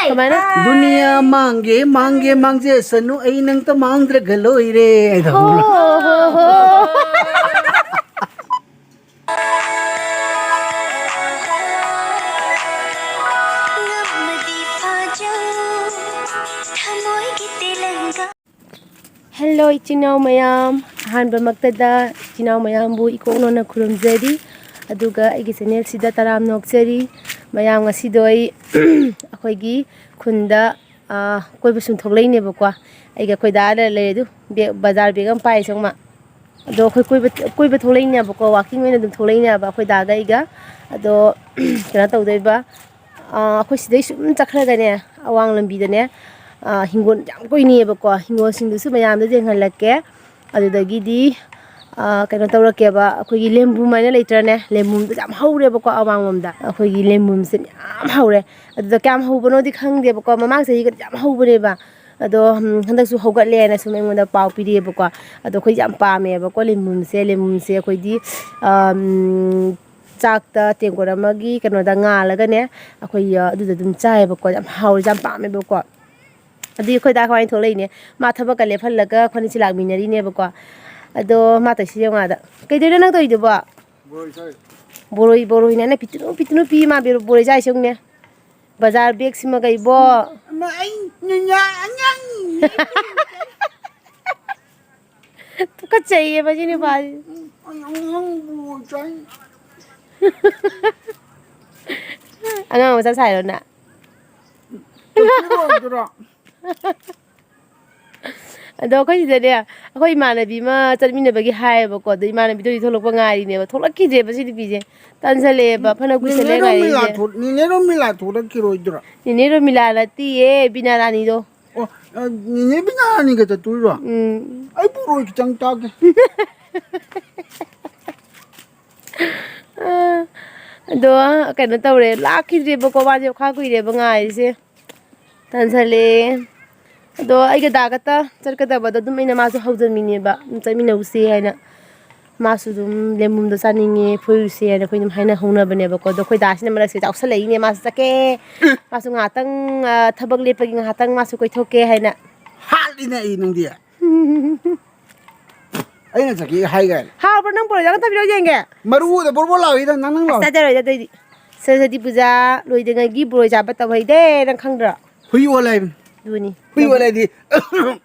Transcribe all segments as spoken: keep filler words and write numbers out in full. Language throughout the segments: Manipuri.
ꯀꯃꯥꯏꯅ? ꯗꯨꯅꯤꯌꯥ ꯃꯥꯡꯒꯦ, ꯃꯥꯡꯒꯦ, ꯃꯥꯡꯖꯁꯅꯨ, ꯑꯩ ꯅꯪꯇ ꯃꯥꯡꯗ꯭ꯔꯒ ꯂꯣꯏꯔꯦ ꯍꯥꯏꯗꯣ꯫ ꯍꯣ, ꯍꯣ, ꯍꯣ꯫ Hello, ꯏꯆꯤꯟ ꯏꯅꯥꯎ ꯃꯌꯥꯝ꯫ ꯑꯍꯥꯟꯕꯃꯛꯇꯗ ꯏꯆꯤꯟ ꯏꯅꯥꯎ ꯃꯌꯥꯝꯕꯨ ꯏꯀꯣꯛꯅꯣꯟꯅ ꯈꯨꯔꯨꯝꯖꯔꯤ꯫ ꯑꯗꯨꯒ ꯑꯩꯒꯤ channel ꯁꯤꯗ ꯇꯔꯥꯝꯅ ꯑꯣꯛꯆꯔꯤ꯫ ꯃꯌꯥꯝ, ꯉꯁꯤꯗꯣ ꯑꯩ ꯑꯩꯈꯣꯏꯒꯤ ꯈꯨꯟꯗ, ꯑꯥ, ꯀꯣꯏꯕ ꯁꯨꯝ ꯊꯣꯛꯂꯛꯏꯅꯦꯕꯀꯣ꯫ ꯑꯩꯒ ꯑꯩꯈꯣꯏ ꯗꯥ ꯂꯩꯔꯦ ꯑꯗꯨ, bag, ꯕꯖꯥꯔ bag ꯑꯃ ꯄꯥꯏ ꯁꯣꯝꯃ꯫ ꯑꯗꯣ ꯑꯩꯈꯣꯏ ꯀꯣꯏꯕ, ꯀꯣꯏꯕ ꯊꯣꯛꯂꯛꯏꯅꯦꯕꯀꯣ, walking ꯑꯣꯏꯅ ꯑꯗꯨꯝ ꯊꯣꯛꯂꯛꯏꯅꯦꯕ ꯑꯩꯈꯣꯏ ꯗꯥꯒ ꯑꯩꯒ꯫ ꯑꯗꯣ ꯀꯩꯅꯣ ꯇꯧꯗꯣꯏꯕ, ꯑꯥ, ꯑꯩꯈꯣꯏ ꯁꯤꯗꯩ ꯁꯨꯝ ꯆꯠꯈ꯭ꯔꯒꯅꯦ, ꯑꯋꯥꯡ ꯂꯝꯕꯤꯗꯅꯦ, ꯑꯥ, ꯍꯤꯡꯒꯣꯜ ꯌꯥꯝ ꯀꯣꯏꯅꯤꯌꯦꯕꯀꯣ꯫ ꯍꯤꯡꯒꯣꯜꯁꯤꯡꯗꯨꯁꯨ ꯃꯌꯥꯝꯗ ꯌꯦꯡꯍꯜꯂꯛꯀꯦ꯫ ꯑꯗꯨꯗꯒꯤꯗꯤ, ꯑꯥ, ꯀꯩꯅꯣ ꯇꯧꯔꯛꯀꯦꯕ, ꯑꯩꯈꯣꯏꯒꯤ ꯂꯦꯝꯕꯨꯝ ꯍꯥꯏꯅ ꯂꯩꯇ꯭ꯔꯅꯦ, ꯂꯦꯝꯕꯨꯝꯗꯁꯨ ꯌꯥꯝ ꯍꯧꯔꯦꯕꯀꯣ ꯑꯋꯥꯡꯂꯣꯝꯗ꯫ ꯑꯩꯈꯣꯏꯒꯤ ꯂꯦꯝꯕꯨꯝꯁꯦ ꯃꯌꯥꯝ ꯍꯧꯔꯦ꯫ ꯑꯗꯨꯗ ꯀꯌꯥꯝ ꯍꯧꯕꯅꯣꯗꯤ ꯈꯪꯗꯦꯕꯀꯣ, ꯃꯃꯥꯡ ꯆꯍꯤꯒꯗꯤ ꯌꯥꯝ ꯍꯧꯕꯅꯦꯕ꯫ ꯑꯗꯣ, ꯎꯝ, ꯍꯟꯗꯛꯁꯨ ꯍꯧꯒꯠꯂꯦꯅ ꯁꯨꯝ ꯑꯩꯉꯣꯟꯗ ꯄꯥꯎ ꯄꯤꯔꯛꯑꯦꯕꯀꯣ꯫ ꯑꯗꯣ ꯑꯩꯈꯣꯏ ꯌꯥꯝ ꯄꯥꯝꯃꯦꯕꯀꯣ ꯂꯦꯝꯕꯨꯝꯁꯦ꯫ ꯂꯦꯝꯕꯨꯝꯁꯦ ꯑꯩꯈꯣꯏꯗꯤ, ꯑꯝ, ꯆꯥꯛꯇ ꯇꯦꯡꯀꯣꯠ ꯑꯃꯒꯤ ꯀꯩꯅꯣꯗ ꯉꯥꯜꯂꯒꯅꯦ, ꯑꯩꯈꯣꯏ, ꯑ, ꯑꯗꯨꯗ ꯑꯗꯨꯝ ꯆꯥꯏꯌꯦꯕꯀꯣ꯫ ꯌꯥꯝ ꯍꯥꯎꯋꯦ, ꯌꯥꯝ ꯄꯥꯝꯃꯦꯕꯀꯣ꯫ ꯑꯗꯨꯗꯤ ꯑꯩꯈꯣꯏ ꯗꯥ ꯀꯃꯥꯏꯅ ꯊꯣꯛꯂꯛꯏꯅꯦ? ꯃꯥ ꯊꯕꯛꯀ ꯂꯦꯞꯍꯜꯂꯒ ꯑꯩꯈꯣꯏꯅꯤꯁꯦ ꯂꯥꯛꯃꯤꯟꯅꯔꯤꯅꯦꯕꯀꯣ꯫ ꯑꯗꯣ ꯃꯥ ꯇꯧꯔꯤꯁꯦ ꯌꯦꯡꯉꯣ ꯑꯥꯗ꯫ ꯀꯩꯗꯧꯔꯤꯅꯣ ꯅꯪ ꯇꯧꯔꯤꯗꯨꯕꯣ? ꯕꯣꯔꯣꯏ ꯆꯥꯏ꯫ ꯕꯣꯔꯣꯏ, ꯕꯣꯔꯣꯏꯅꯦꯅ ꯄꯤꯇꯨꯅꯨ, ꯄꯤꯇꯨꯅꯨ ꯄꯤ ꯃꯥ ꯕꯦꯔꯣ-, ꯕꯣꯔꯣꯏ ꯆꯥꯏꯁꯦ ꯌꯦꯡꯉꯨꯅꯦ꯫ ꯕꯖꯥꯔ bag ꯁꯤꯃꯒ ꯏꯕꯣ꯫ ꯑꯃ ꯑꯩ ꯅꯨꯡꯌꯥ ꯑꯉꯥꯡ ꯇꯨꯀꯠꯆꯩꯌꯦ ꯃꯁꯤ ꯅꯨꯄꯥꯁꯤ꯫ ꯑꯩ ꯑꯉꯥꯡꯕꯨ ꯆꯥꯏ꯫ ꯑꯉꯥꯡ ꯃꯆꯥ ꯁꯥꯏꯔꯣ ꯅꯪ? ꯇꯣꯛꯄꯤꯔꯣꯏꯗ꯭ꯔꯣ? ꯑꯗꯣ ꯑꯩꯈꯣꯏ ꯁꯤꯗꯅꯦ, ꯑꯩꯈꯣꯏ ꯏꯃꯥꯟꯅꯕꯤ ꯑꯃ ꯆꯠꯃꯤꯟꯅꯕꯒꯤ ꯍꯥꯏꯌꯦꯕꯀꯣ, ꯑꯗꯣ ꯏꯃꯥꯟꯅꯕꯤꯗꯣ ꯍꯧꯖꯤꯛ ꯊꯣꯛꯂꯛꯄ ꯉꯥꯏꯔꯤꯅꯦꯕ꯫ ꯊꯣꯛꯂꯛꯈꯤꯗ꯭ꯔꯦꯕ ꯁꯤ ꯅꯨꯄꯤꯁꯦ꯫ ꯇꯟꯁꯜꯂꯛꯑꯦꯕ, ꯐꯅ ꯅꯦꯅꯦ ꯀꯨꯏꯁꯜꯂꯦ ꯔꯣꯃꯤꯂꯥ ꯉꯥꯏꯔꯛꯏꯁꯦ꯫ ꯊꯣꯛ-, ꯅꯦꯅꯦ ꯔꯣꯃꯤꯂꯥ ꯊꯣꯛꯂꯛꯈꯤꯔꯣꯏꯗ꯭ꯔꯣ? ꯅꯦꯅꯦ ꯔꯣꯃꯤꯂꯥ ꯅꯠꯇꯤꯌꯦ, ꯕꯤꯅꯥ ꯔꯥꯅꯤꯗꯣ꯫ ꯑꯣ, ꯑ, ꯅꯦꯅꯦ ꯕꯤꯅꯥ ꯔꯥꯅꯤꯒ ꯆꯠꯇꯣꯏꯔꯣ? ꯎꯝ꯫ ꯑꯩ ꯄꯨꯔꯣꯏ, ꯈꯤꯇꯪ ꯇꯥꯒꯦ꯫ ꯑꯗꯣ ꯀꯩꯅꯣ ꯇꯧꯔꯦ, ꯂꯥꯛꯈꯤꯗ꯭ꯔꯦꯕꯀꯣ, ꯃꯥꯁꯦ ꯈꯥ ꯀꯨꯏꯔꯦꯕ ꯉꯥꯏꯔꯤꯁꯦ꯫ ꯇꯟꯁꯜꯂꯦ꯫ ꯑꯗꯣ ꯑꯩꯒ ꯗꯥ ꯈꯛꯇ ꯆꯠꯀꯗꯕꯗꯣ ꯑꯗꯨꯝ ꯑꯩꯅ ꯃꯥꯁꯨ ꯍꯧꯖꯟꯃꯤꯅꯦꯕ, ꯑꯗꯨꯝ ꯆꯠꯃꯤꯟꯅꯧꯁꯦ ꯍꯥꯏꯅ꯫ ꯃꯥꯁꯨ ꯑꯗꯨꯝ ꯂꯦꯃꯨꯝꯗꯣ ꯆꯥꯅꯤꯡꯉꯦ, ꯐꯣꯏꯔꯨꯁꯦꯅ ꯑꯩꯈꯣꯏ ꯑꯗꯨꯝ ꯍꯥꯏꯅ ꯍꯧꯅꯕꯅꯦꯕꯀꯣ꯫ ꯑꯗꯣ ꯑꯩꯈꯣꯏ ꯗꯥꯁꯤꯅ ꯃꯔꯛꯁꯦ ꯆꯥꯎꯁꯜꯂꯛꯏꯅꯦ, ꯃꯥꯁꯨ ꯆꯠꯀꯦ, ꯃꯥꯁꯨ ꯉꯥꯏꯍꯥꯛꯇꯪ, ꯑ, ꯊꯕꯛ ꯂꯦꯞꯄꯒꯤ ꯉꯥꯏꯍꯥꯛꯇꯪ ꯃꯥꯁꯨ ꯀꯣꯏꯊꯣꯛꯀꯦ ꯍꯥꯏꯅ꯫ ꯍꯥꯠꯂꯤꯅꯦ ꯑꯩ ꯅꯪꯗꯤ꯫ ꯑꯩꯅ ꯆꯠꯀꯦ ꯍꯥꯏꯒ꯭ꯔꯦ꯫ ꯍꯥꯎꯕ꯭ꯔꯣ? ꯅꯪ ꯄꯨꯔꯛꯏꯗꯣ ꯑꯝꯇ ꯄꯤꯔꯛꯑꯣ ꯌꯦꯡꯒꯦ꯫ ꯃꯔꯨꯗ ꯕꯣꯔ ꯕꯣꯔ ꯂꯥꯎꯏꯗ ꯅꯪ ꯅꯪ ꯑꯁ, ꯂꯥꯎ꯫ ꯆꯥꯖꯔꯣꯏꯗ ꯑꯗꯨꯏꯗꯤ꯫ ꯁꯔꯁ꯭ꯋꯇꯤ ꯄꯨꯖꯥ ꯂꯣꯏꯗ꯭ꯔꯤꯉꯩꯒꯤ ꯕꯣꯔꯣꯏ ꯆꯥꯕ ꯇꯧꯍꯩꯗꯦ, ꯅꯪ ꯈꯪꯗ꯭ꯔꯣ? ꯍꯨꯏ ꯑꯣꯜꯂꯦ ꯍꯥꯏꯕꯅꯤ꯫ ꯑꯗꯨꯅꯤ꯫ ꯍꯨꯏ ꯑꯣꯜꯂꯦ ꯍꯥꯏꯗꯤ꯫ ꯑꯗꯣ,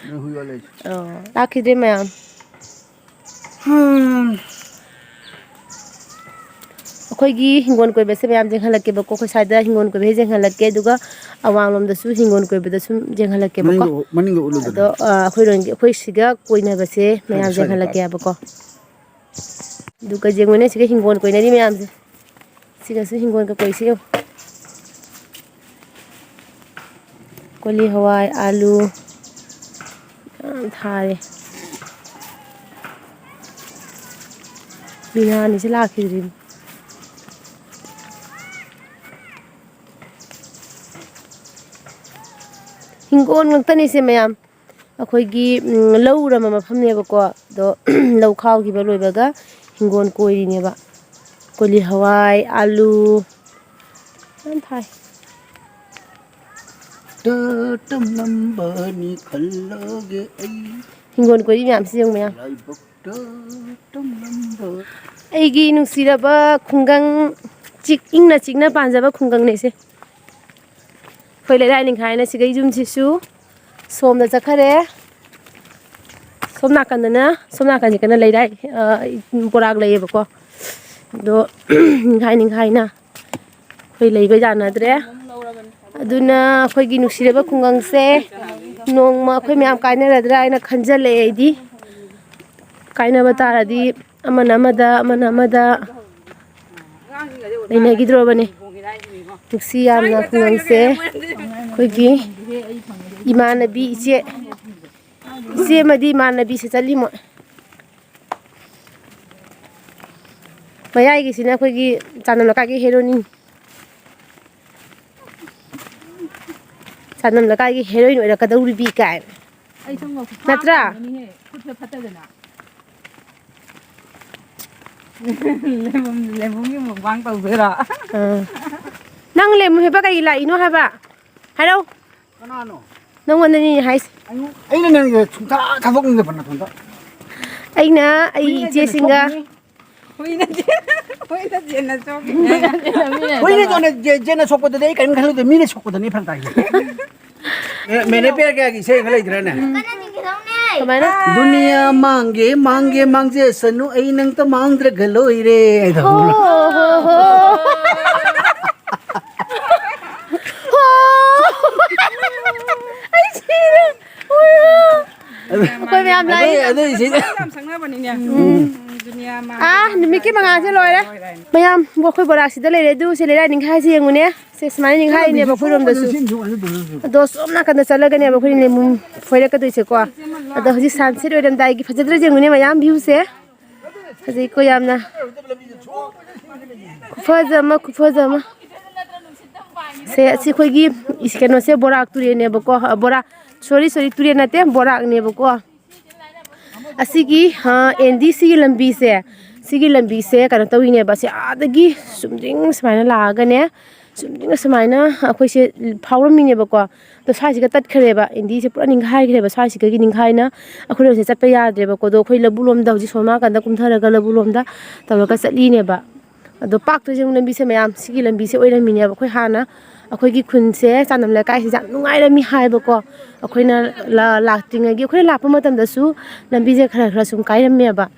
ꯑꯗꯣ ꯍꯨꯏ ꯑꯣꯜꯂꯦ ꯍꯥꯏꯁꯦ꯫ ꯑꯣ, ꯂꯥꯛꯈꯤꯗ꯭ꯔꯦ ꯃꯌꯥꯝ꯫ ꯍꯝ꯫ ꯑꯩꯈꯣꯏꯒꯤ ꯍꯤꯡꯒꯣꯜ ꯀꯣꯏꯕꯁꯦ ꯃꯌꯥꯝ ꯌꯦꯡꯍꯜꯂꯛꯀꯦꯕꯀꯣ꯫ ꯑꯩꯈꯣꯏ ꯁ꯭ꯋꯥꯏꯗ ꯍꯤꯡꯒꯣꯜ ꯀꯣꯏꯕꯁꯦ ꯌꯦꯡꯍꯜꯂꯛꯀꯦ, ꯑꯗꯨꯒ ꯑꯋꯥꯡꯂꯣꯝꯗꯁꯨ ꯍꯤꯡꯒꯣꯜ ꯀꯣꯏꯕꯗ ꯁꯨꯝ ꯌꯦꯡꯍꯜꯂꯛꯀꯦꯕꯀꯣ꯫ ꯃꯅꯤꯡꯗ ꯎ-, ꯃꯅꯤꯡꯗ ꯎꯠꯂꯨꯗꯅ꯫ ꯑꯗꯣ, ꯑ, ꯑꯩꯈꯣꯏꯔꯣꯝꯒꯤ, ꯑꯩꯈꯣꯏ ꯁꯤꯒ ꯀꯣꯏꯅꯕꯁꯦ ꯁ꯭ꯋꯥꯏꯗ, ꯃꯌꯥꯝ ꯁ꯭ꯋꯥꯏꯗ ꯌꯦꯡꯍꯜꯂꯛꯀꯦ ꯀꯥꯞꯄꯣ꯫ ꯍꯥꯏꯕꯀꯣ꯫ ꯑꯗꯨꯒ ꯌꯦꯡꯉꯨꯅꯦ, ꯁꯤꯒ ꯍꯤꯡꯒꯣꯜ ꯀꯣꯏꯅꯔꯤ ꯃꯌꯥꯝꯁꯦ꯫ ꯁꯤꯒꯁꯨ ꯍꯤꯡꯒꯣꯜꯒ ꯀꯣꯏꯁꯤ ꯌꯦꯡꯉꯨ꯫ ꯀꯣꯂꯤ ꯍꯋꯥꯏ, ꯑꯥꯂꯨ ꯌꯥꯝ ꯊꯥꯔꯦ꯫ ꯃꯤꯅꯥꯅꯤꯁꯦ ꯂꯥꯛꯈꯤꯗ꯭ꯔꯤꯅꯤ꯫ ꯍꯤꯡꯒꯣꯜ ꯉꯥꯛꯇꯅꯤꯁꯦ ꯃꯌꯥꯝ꯫ ꯑꯩꯈꯣꯏꯒꯤ, ꯎꯝ, ꯂꯧ ꯎꯔꯝꯕ ꯃꯐꯝꯅꯦꯕꯀꯣ꯫ ꯑꯗꯣ ꯂꯧ ꯈꯥꯎꯈꯤꯕ ꯂꯣꯏꯕꯒ ꯍꯤꯡꯒꯣꯜ ꯀꯣꯏꯔꯤꯅꯦꯕ꯫ ꯀꯣꯂꯤ ꯍꯋꯥꯏ, ꯑꯥꯂꯨ ꯌꯥꯝ ꯊꯥꯏ꯫ ꯇ-, ꯇꯝꯂꯝꯕꯅꯤ ꯈꯜꯂꯒꯦ ꯑꯩ꯫ ꯍꯤꯡꯒꯣꯜ ꯀꯣꯏꯔꯤ ꯃꯌꯥꯝꯁꯤ ꯌꯦꯡꯉꯨ ꯃꯌꯥꯝ꯫ ꯂꯥꯏꯕꯛꯇ ꯇꯝꯂꯝꯕ꯫ ꯑꯩꯒꯤ ꯅꯨꯡꯁꯤꯔꯕ ꯈꯨꯡꯒꯪ, ꯆꯤꯛ-, ꯏꯪꯅ ꯆꯤꯛꯅ ꯄꯥꯟꯖꯕ ꯈꯨꯡꯒꯪꯅꯦ ꯁꯦ꯫ ꯑꯩꯈꯣꯏ ꯂꯩꯔꯥꯏ ꯅꯤꯡꯈꯥꯏꯅ ꯁꯤꯒꯩ ꯌꯨꯝꯁꯤꯁꯨ ꯁꯣꯝꯗ ꯆꯠꯈꯔꯦ꯫ ꯁꯣꯝ ꯅꯥꯀꯟꯗꯅ, ꯁꯣꯝ ꯅꯥꯀꯟꯁꯤꯗꯅ ꯂꯩꯔꯥꯏ, ꯑ, ꯄꯣꯔꯥꯛ ꯂꯩꯌꯦꯕꯀꯣ꯫ ꯑꯗꯣ ꯅꯤꯡꯈꯥꯏ ꯅꯤꯡꯈꯥꯏꯅ ꯑꯩꯈꯣꯏ ꯂꯩꯕ ꯌꯥꯅꯗ꯭ꯔꯦ꯫ ꯑꯗꯨꯅ ꯑꯩꯈꯣꯏꯒꯤ ꯅꯨꯡꯁꯤꯔꯕ ꯈꯨꯡꯒꯪꯁꯦ ꯅꯣꯡꯃ ꯑꯩꯈꯣꯏ ꯃꯌꯥꯝ ꯀꯥꯏꯅꯔꯗ꯭ꯔꯥ ꯍꯥꯏꯅ ꯈꯟꯖꯜꯂꯛꯑꯦ ꯑꯩꯗꯤ꯫ ꯀꯥꯏꯅꯕ ꯇꯥꯔꯗꯤ ꯑꯃꯅ ꯑꯃꯗ, ꯑꯃꯅ ꯑꯃꯗ ꯂꯩꯅꯈꯤꯗ꯭ꯔꯣꯕꯅꯤ꯫ ꯅꯨꯡꯁꯤ ꯌꯥꯝꯅ ꯈꯨꯡꯒꯪꯁꯦ ꯑꯩꯈꯣꯏꯒꯤ ꯏꯃꯥꯟꯅꯕꯤ ꯏꯆꯦ, ꯏꯆꯦ ꯑꯃꯗꯤ ꯏꯃꯥꯟꯅꯕꯤꯁꯦ ꯆꯠꯂꯤ ꯃꯣꯏ꯫ ꯃꯌꯥꯏꯒꯤꯁꯤꯅ ꯑꯩꯈꯣꯏꯒꯤ ꯆꯥꯟꯗꯝ ꯂꯩꯀꯥꯏꯒꯤ ꯍꯦꯔꯣꯅꯤ꯫ ꯆꯥꯟꯗꯝ ꯂꯩꯀꯥꯏꯒꯤ ꯍꯦꯔꯣꯏꯟ ꯑꯣꯏꯔꯛꯀꯗꯧꯔꯤꯕꯤ ꯀꯥꯏꯅ꯫ ꯑꯩ ꯁꯝꯒ ꯈꯨꯐꯥ ꯅꯠꯇ꯭ꯔꯥ? ꯐꯥꯕꯅꯤꯍꯦ, ꯈꯨꯠꯁꯦ ꯐꯠꯇꯗꯅ꯫ ꯂꯦꯕꯨꯝ, ꯂꯦꯕꯨꯝꯒꯤ ꯃꯨꯛꯕꯥꯡ ꯇꯧꯗꯣꯏꯔꯣ? ꯑꯥ꯫ ꯅꯪ ꯂꯦꯕꯨꯝ ꯍꯦꯛꯄ ꯀꯩꯒꯤ ꯂꯥꯛꯏꯅꯣ ꯍꯥꯏꯕ? ꯍꯥꯏꯔꯛꯎ꯫ ꯀꯅꯥꯅꯣ? ꯅꯪꯉꯣꯟꯗꯅꯤ ꯍꯥꯏꯁꯦ꯫ ꯑꯩꯉꯣꯟ-, ꯑꯩꯅ ꯅꯪꯁꯦ ꯁꯨꯡꯊꯥ ꯊꯥꯗꯣꯛꯅꯤꯡꯗꯕ ꯅꯇꯣꯟꯗ꯫ ꯑꯩꯅ ꯑꯩ ꯍꯨꯏꯅ ꯏꯆꯦꯁꯤꯡꯒ ꯆꯦꯟꯅ ꯁꯣꯛꯄꯅꯤ꯫ ꯍꯨꯏꯅ ꯆꯦꯟ-, ꯍꯨꯏꯅ ꯆꯦꯟꯅ ꯁꯣꯛꯄꯅꯤ꯫ ꯍꯨꯏꯅ ꯆꯦꯟꯅ ꯁꯣꯛ-, ꯆꯦꯟꯅ ꯁꯣꯛꯄꯗꯨꯗꯤ ꯑꯩ ꯀꯔꯤꯝ ꯈꯜꯂꯨꯗꯦ, ꯃꯤꯅ ꯁꯣꯛꯄꯗꯅꯤ ꯐꯔꯛ ꯇꯥꯏꯁꯦ꯫ ꯑꯦ, ꯃꯦꯅꯦ ꯄꯦꯔ ꯀꯌꯥꯒꯤ ꯏꯁꯩ ꯑꯃ ꯂꯩꯗ꯭ꯔꯥꯅꯦ? ꯀꯃꯥꯏꯅ? ꯗꯨꯅꯤꯌꯥ ꯃꯥꯡꯒꯦ, ꯃꯥꯡꯒꯦ, ꯃꯥꯡꯖꯁꯅꯨ, ꯑꯩ ꯅꯪꯇ ꯃꯥꯡꯗ꯭ꯔꯒ ꯂꯣꯏꯔꯦ ꯍꯥꯏꯗꯣ꯫ ꯍꯣ, ꯍꯣ, ꯍꯣ, ꯍꯣ꯫ ꯍꯣ꯫ ꯑꯩ ꯁꯤꯔꯦ꯫ ꯑꯩꯈꯣꯏ ꯃꯌꯥꯝ ꯂꯥꯛꯏ꯫ ꯑꯗꯨ, ꯑꯗꯨ ꯏꯁꯩ-, ꯌꯥꯝ ꯁꯛꯅꯕꯅꯤꯅꯦ꯫ ꯎꯝ꯫ ꯗꯨꯅꯤꯌꯥ ꯃꯥꯡꯒꯦ, ꯑꯥ, ꯅꯨꯃꯤꯠꯀꯤ ꯃꯉꯥꯜꯁꯦ ꯂꯣꯏꯔꯦ꯫ ꯃꯌꯥꯝ, ꯑꯩꯈꯣꯏ ꯕꯣꯔꯥꯛꯁꯤꯗ ꯂꯩꯔꯦ꯫ ꯑꯗꯨ ꯁꯦ ꯂꯩꯔꯥꯏ ꯅꯤꯡꯈꯥꯏꯁꯦ ꯌꯦꯡꯉꯨꯅꯦ꯫ ꯁꯦ ꯁꯨꯃꯥꯏꯅ ꯅꯤꯡꯈꯥꯏꯅꯦꯕ ꯑꯩꯈꯣꯏꯔꯣꯝꯗꯁꯨ꯫ ꯑꯗꯣ ꯁꯣꯝ ꯅꯥꯀꯟꯗ ꯆꯠꯂꯒꯅꯦꯕ ꯑꯩꯈꯣꯏꯅ ꯂꯦꯃꯨ ꯐꯣꯏꯔꯛꯀꯗꯣꯏꯁꯦꯀꯣ꯫ ꯑꯗꯣ ꯍꯧꯖꯤꯛ sunset ꯑꯣꯏꯔꯝꯗꯥꯏꯒꯤ ꯐꯖꯗ꯭ꯔꯥ ꯌꯦꯡꯉꯨꯅꯦ ꯃꯌꯥꯝ viewꯁꯦ꯫ ꯐꯖꯩꯀꯣ ꯌꯥꯝꯅ꯫ ꯈꯨꯐꯖ ꯑꯃ, ꯈꯨꯐꯖ ꯑꯃ꯫ ꯁꯦ, ꯑꯁꯤ ꯑꯩꯈꯣꯏꯒꯤ ꯏꯁ-, ꯀꯩꯅꯣꯁꯦ ꯕꯣꯔꯥꯛ ꯇꯨꯔꯦꯜꯅꯦꯕꯀꯣ꯫ ꯑ, ꯕꯣꯔꯥ, sorry, sorry, ꯇꯨꯔꯦꯜ ꯅꯠꯇꯦ, ꯕꯣꯔꯥꯛꯅꯦꯕꯀꯣ꯫ ꯑꯁꯤꯒꯤ, ꯑ, ꯑꯦꯟꯗꯤ ꯁꯤꯒꯤ ꯂꯝꯕꯤꯁꯦ, ꯁꯤꯒꯤ ꯂꯝꯕꯤꯁꯦ ꯀꯩꯅꯣ ꯇꯧꯔꯤꯅꯦꯕ, ꯁꯤ ꯑꯥꯗꯒꯤ ꯆꯨꯝꯗ꯭ꯔꯤꯡ ꯁꯨꯃꯥꯏꯅ ꯂꯥꯛꯑꯒꯅꯦ, ꯆꯨꯝꯗ꯭ꯔꯤꯡ ꯁꯨꯃꯥꯏꯅ ꯑꯩꯈꯣꯏꯁꯦ ꯐꯥꯎꯔꯝꯃꯤꯅꯦꯕꯀꯣ꯫ ꯑꯗꯣ ꯁ꯭ꯋꯥꯏꯁꯤꯒ ꯇꯠꯈ꯭ꯔꯦꯕ, ꯑꯦꯟꯗꯤꯁꯦ ꯄꯨꯔꯥ ꯅꯤꯡꯈꯥꯏꯈ꯭ꯔꯦꯕ, ꯁ꯭ꯋꯥꯏꯁꯤꯗꯒꯤ ꯅꯤꯡꯈꯥꯏꯅ ꯑꯩꯈꯣꯏꯔꯣꯝꯁꯦ ꯆꯠꯄ ꯌꯥꯗ꯭ꯔꯦꯕꯀꯣ꯫ ꯑꯗꯣ ꯑꯩꯈꯣꯏ ꯂꯧꯕꯨꯛ ꯂꯣꯝꯗ ꯍꯧꯖꯤꯛ ꯁꯣꯝ ꯅꯥꯀꯟꯗ ꯀꯨꯝꯊꯔꯒ ꯂꯧꯕꯨꯛ ꯂꯣꯝꯗ ꯇꯧꯔꯒ ꯆꯠꯂꯤꯅꯦꯕ꯫ ꯑꯗꯣ ꯄꯥꯛꯇꯣꯏꯁꯦ ꯑꯃꯨꯛ ꯂꯝꯕꯤꯁꯦ ꯃꯌꯥꯝ, ꯁꯤꯒꯤ ꯂꯝꯕꯤꯁꯦ ꯑꯣꯏꯔꯝꯃꯤꯅꯦꯕ꯫ ꯑꯩꯈꯣꯏ ꯍꯥꯟꯅ ꯑꯩꯈꯣꯏꯒꯤ ꯈꯨꯟꯁꯦ, ꯆꯥꯟꯗꯝ ꯂꯩꯀꯥꯏꯁꯦ ꯌꯥꯝ ꯅꯨꯡꯉꯥꯏꯔꯝꯃꯤ ꯍꯥꯏꯕꯀꯣ꯫ ꯑꯩꯈꯣꯏꯅ ꯂꯥ-, ꯂꯥꯛꯇ꯭ꯔꯤꯉꯩꯒꯤ, ꯑꯩꯈꯣꯏꯅ ꯂꯥꯛꯄ ꯃꯇꯝꯗꯁꯨ ꯂꯝꯕꯤꯁꯦ ꯈꯔ ꯈꯔ ꯁꯨꯝ ꯀꯥꯏꯔꯝꯃꯦꯕ꯫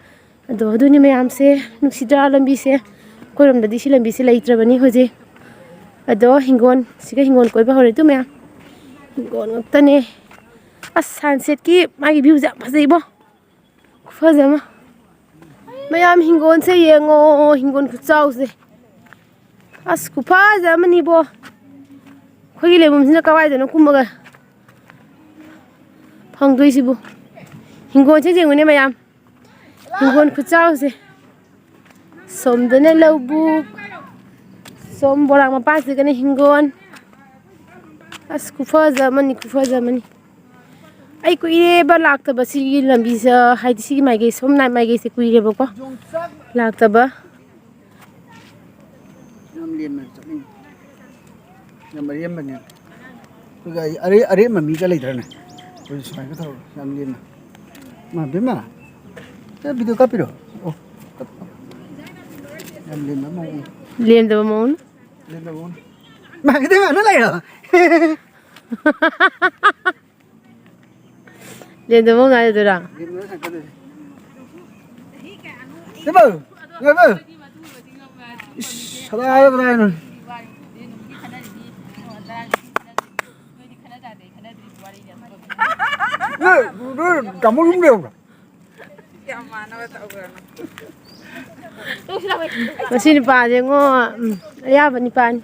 ꯑꯗꯣ ꯑꯗꯨꯅꯤ ꯃꯌꯥꯝꯁꯦ, ꯅꯨꯡꯁꯤꯗ꯭ꯔꯥ ꯂꯝꯕꯤꯁꯦ? ꯑꯩꯈꯣꯏꯔꯣꯝꯗꯗꯤ ꯁꯤ ꯂꯝꯕꯤꯁꯦ ꯂꯩꯇ꯭ꯔꯕꯅꯤ ꯍꯧꯖꯤꯛ꯫ ꯑꯗꯣ ꯍꯤꯡꯒꯣꯜ, ꯁꯤꯒ ꯍꯤꯡꯒꯣꯜ ꯀꯣꯏꯕ ꯍꯧꯔꯦ꯫ ꯑꯗꯨ ꯃꯌꯥꯝ ꯍꯤꯡꯒꯣꯜ ꯉꯥꯛꯇꯅꯦ꯫ ꯑꯁ, sunsetꯀꯤ ꯃꯥꯒꯤ viewꯁꯦ ꯌꯥꯝ ꯐꯖꯩꯕꯣ꯫ ꯈꯨꯐꯖ ꯑꯃ꯫ ꯃꯌꯥꯝ ꯍꯤꯡꯒꯣꯜꯁꯦ ꯌꯦꯡꯉꯣ, ꯍꯤꯡꯒꯣꯜ ꯈꯨꯆꯥꯎꯁꯦ꯫ ꯑꯁ, ꯈꯨꯐꯖ ꯑꯃꯅꯤꯕꯣ꯫ ꯑꯩꯈꯣꯏꯒꯤ ꯂꯩꯐꯝꯁꯤꯅ ꯀꯋꯥꯏꯗꯅꯣ ꯀꯨꯝꯃꯒ ꯐꯪꯗꯣꯏꯁꯤꯕꯨ? ꯍꯤꯡꯒꯣꯜꯁꯦ ꯌꯦꯡꯉꯨꯅꯦ ꯃꯌꯥꯝ꯫ ꯍꯤꯡꯒꯣꯜ ꯈꯨꯆꯥꯎꯁꯦ꯫ ꯁꯣꯝꯗꯅ ꯂꯧꯕꯨꯛ, ꯁꯣꯝ ꯕꯣꯔꯥꯛ ꯃꯄꯥꯟꯁꯤꯗꯅ ꯍꯤꯡꯒꯣꯜ꯫ ꯑꯁ, ꯈꯨꯐꯖ ꯑꯃꯅꯤ, ꯈꯨꯐꯖ ꯑꯃꯅꯤ꯫ ꯑꯩ ꯀꯨꯏꯔꯦꯕ ꯂꯥꯛꯇꯕ ꯁꯤꯒꯤ ꯂꯝꯕꯤꯁꯦ, ꯍꯥꯏꯗꯤ ꯁꯤꯒꯤ ꯃꯥꯏꯀꯩ, ꯁꯣꯝ ꯅꯥꯏ ꯃꯥꯏꯀꯩꯁꯦ ꯀꯨꯏꯔꯦꯕꯀꯣ ꯂꯥꯛꯇꯕ꯫ ꯌꯥꯝ ꯂꯦꯝꯅ ꯆꯠꯅꯤꯡꯉꯤ꯫ ꯌꯥꯝ ꯑꯔꯦꯝꯕꯅꯦ꯫ ꯑꯩꯈꯣꯏꯒꯤ ꯑꯔꯦ-, ꯑꯔꯦꯝꯕ ꯃꯤꯒ ꯂꯩꯗ꯭ꯔꯅꯦ? ꯑꯩꯈꯣꯏ ꯁꯨꯃꯥꯏꯅ ꯇꯧꯔꯒ ꯌꯥꯝ ꯂꯦꯝꯅ꯫ ꯃꯥ ꯕꯦꯝꯃ, ꯁꯦ ꯚꯤꯗꯤꯑꯣ ꯀꯥꯞꯄꯤꯔꯣ? ꯑꯣ, ꯀꯥꯞꯄꯣ, ꯀꯥꯞꯄꯣ꯫ ꯌꯥꯝ ꯂꯦꯝꯕ ꯃꯑꯣꯡ꯫ ꯂꯦꯝꯗꯕ ꯃꯑꯣꯡ꯫ ꯂꯦꯝꯗꯕ ꯃꯑꯣꯡ꯫ ꯃꯥ ꯈꯤꯇꯪ ꯉꯥꯛꯇ ꯂꯩꯔꯣ꯫ ꯂꯦꯝꯗꯕ ꯃꯑꯣꯡ ꯉꯥꯏꯔꯗꯣꯏꯔꯥ? ꯏꯕꯣ! ꯏꯕꯣ! ꯏꯁ, ꯁꯗꯥ ꯀꯗꯥꯏꯅꯣ? ꯅꯣꯏ, ꯅꯣꯏ ꯇꯥꯃꯣ ꯌꯨꯝ ꯂꯩꯍꯧꯕ꯭ꯔꯣ? ꯃꯁꯤ ꯅꯨꯄꯥꯁꯦ ꯉꯣ, ꯎꯝ, ꯑꯌꯥꯕ ꯅꯨꯄꯥꯅꯤ꯫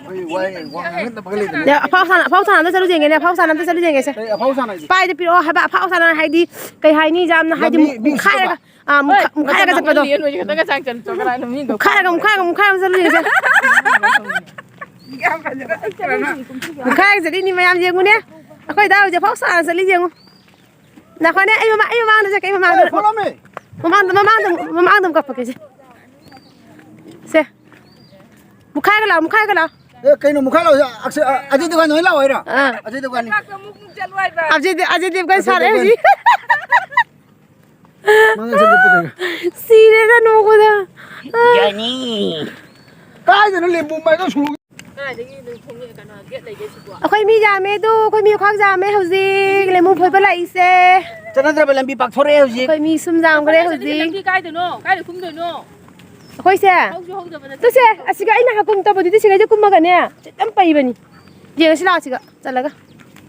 ꯑꯩꯈꯣꯏ ꯋꯥ-, ꯋꯥ ꯉꯥꯡꯅꯗꯕꯒ ꯂꯩꯗꯅ꯫ ꯅꯦ, ꯑꯐꯥꯎ ꯁꯥꯟꯅ-, ꯑꯐꯥꯎ ꯁꯥꯟꯅ ꯑꯝꯇ ꯆꯠꯂꯨꯁꯦ ꯌꯦꯡꯒꯦꯅꯦ, ꯑꯐꯥꯎ ꯁꯥꯟꯅ ꯑꯝꯇ ꯆꯠꯂꯨꯁꯦ ꯌꯦꯡꯒꯦꯁꯦ꯫ ꯀꯩ ꯑꯐꯥꯎ ꯁꯥꯟꯅ ꯍꯥꯏꯁꯦ? ꯄꯥꯏꯗ ꯄꯤꯔꯛꯑꯣ ꯍꯥꯏꯕ, ꯑꯐꯥꯎ ꯁꯥꯟꯅ ꯍꯥꯏꯗꯤ ꯀꯩ ꯍꯥꯏꯅꯤ, ꯌꯥꯝꯅ ꯍꯥꯏꯗꯤ ꯌꯥꯝ ꯃꯤ, ꯃꯤ ꯃꯨꯛꯈꯥꯏꯔꯒ, ꯎꯁꯤꯠꯇꯕ꯫ ꯑꯥ, ꯃꯨꯛꯈꯥ-, ꯃꯨꯛꯈꯥꯏꯔꯒ ꯆꯠꯄꯗꯣ꯫ ꯃꯨꯛꯈꯥꯏꯔꯒ, ꯃꯨꯛꯈꯥꯏꯔꯒ, ꯃꯨꯛꯈꯥꯏꯔꯒ ꯑꯃ ꯆꯠꯂꯨꯁꯦ ꯌꯦꯡꯒꯦꯁꯦ꯫ ꯃꯨꯛꯈꯥꯏꯔꯒ ꯆꯠꯂꯤꯅꯤ ꯃꯌꯥꯝ ꯌꯦꯡꯉꯨꯅꯦ꯫ ꯑꯩꯈꯣꯏ ꯗꯥ ꯍꯧꯖꯤꯛ ꯑꯐꯥꯎ ꯁꯥꯟꯅ ꯆꯠꯂꯤ ꯌꯦꯡꯉꯨ꯫ ꯅꯈꯣꯅꯦ, ꯑꯩ ꯃꯃꯥ-, ꯑꯩ ꯃꯃꯥꯡꯗ ꯆꯠꯀꯦ, ꯑꯩ ꯃꯃꯥꯡꯗ꯫ ꯑꯦ, follow me꯫ ꯃꯃꯥꯡꯗ, ꯃꯃꯥꯡꯗ, ꯃꯃꯥꯡꯗ ꯑꯃꯨꯛ ꯀꯥꯞꯄꯛꯀꯦꯁꯦ꯫ ꯁꯦ꯫ ꯃꯨꯛꯈꯥꯏꯔꯒ ꯂꯥꯛꯑꯣ, ꯃꯨꯛꯈꯥꯏꯔꯒ ꯂꯥꯛꯑꯣ꯫ ꯑꯦ, ꯀꯩꯅꯣ ꯃꯨꯛꯈꯥꯏꯔꯒ ꯂꯥꯛꯑꯣ? ꯑꯛꯁ-, ꯑ, ꯑꯖꯤꯠ ꯗꯨꯀꯥꯟ ꯑꯣꯏꯅ ꯂꯥꯛꯑꯣ ꯍꯥꯏꯔꯣ? ꯑꯥ꯫ ꯑꯖꯤꯠ ꯗꯨꯀꯥꯟꯅꯤ꯫ ꯑꯖꯤꯠ, ꯑꯖꯤꯠ ꯗꯦꯕꯒꯟ ꯑꯖꯤꯠ ꯁꯥꯔꯦ ꯗꯦꯕꯒꯟ꯫ ꯍꯧꯖꯤꯛ꯫ ꯃꯥꯅ ꯁꯦꯝꯗꯣꯛꯄ ꯀꯩꯅꯣ? ꯁꯤꯔꯦꯗ ꯅꯣꯛꯄꯗ꯫ ꯖꯣꯅꯤ꯫ ꯀꯥꯏꯗꯅꯣ ꯂꯦꯝꯕꯨ ꯃꯥꯏꯗꯣ ꯁꯨ-, ꯑꯩꯈꯣꯏ ꯃꯤ ꯌꯥꯝꯃꯦ ꯑꯗꯨ, ꯑꯩꯈꯣꯏ ꯃꯤ ꯈ꯭ꯋꯥꯡ ꯌꯥꯝꯃꯦ ꯍꯧꯖꯤꯛ ꯂꯦꯃꯨ ꯐꯣꯏꯕ ꯂꯥꯛꯏꯁꯦ꯫ ꯆꯠꯅꯗ꯭ꯔꯕ ꯂꯝꯕꯤ ꯄꯥꯛꯊꯣꯔꯛꯑꯦ ꯍꯧꯖꯤꯛ꯫ ꯑꯩꯈꯣꯏ ꯃꯤ ꯁꯨꯝ ꯌꯥꯝꯈ꯭ꯔꯦ ꯍꯧꯖꯤꯛ꯫ ꯂꯝꯕꯤ ꯀꯥꯏꯗꯅꯣ? ꯀꯥꯏꯗ ꯀꯨꯝꯗꯣꯏꯅꯣ? ꯑꯩꯈꯣꯏꯁꯦ? ꯍꯧꯁꯨ ꯍꯧꯗꯕ ꯅꯠꯇꯦ꯫ ꯇꯨꯁꯦ, ꯑꯁꯤꯒ ꯑꯩꯅ ꯍꯥꯀꯨꯝ ꯇꯧꯕꯗꯨꯗꯤ ꯁꯤꯒꯩꯁꯦ ꯀꯨꯝꯃꯒꯅꯦ꯫ ꯌꯥꯝ ꯄꯩꯕꯅꯤ꯫ ꯌꯦꯡꯉꯁꯤ ꯂꯥꯛꯑꯣ ꯁꯤꯒ ꯆꯠꯂꯒ꯫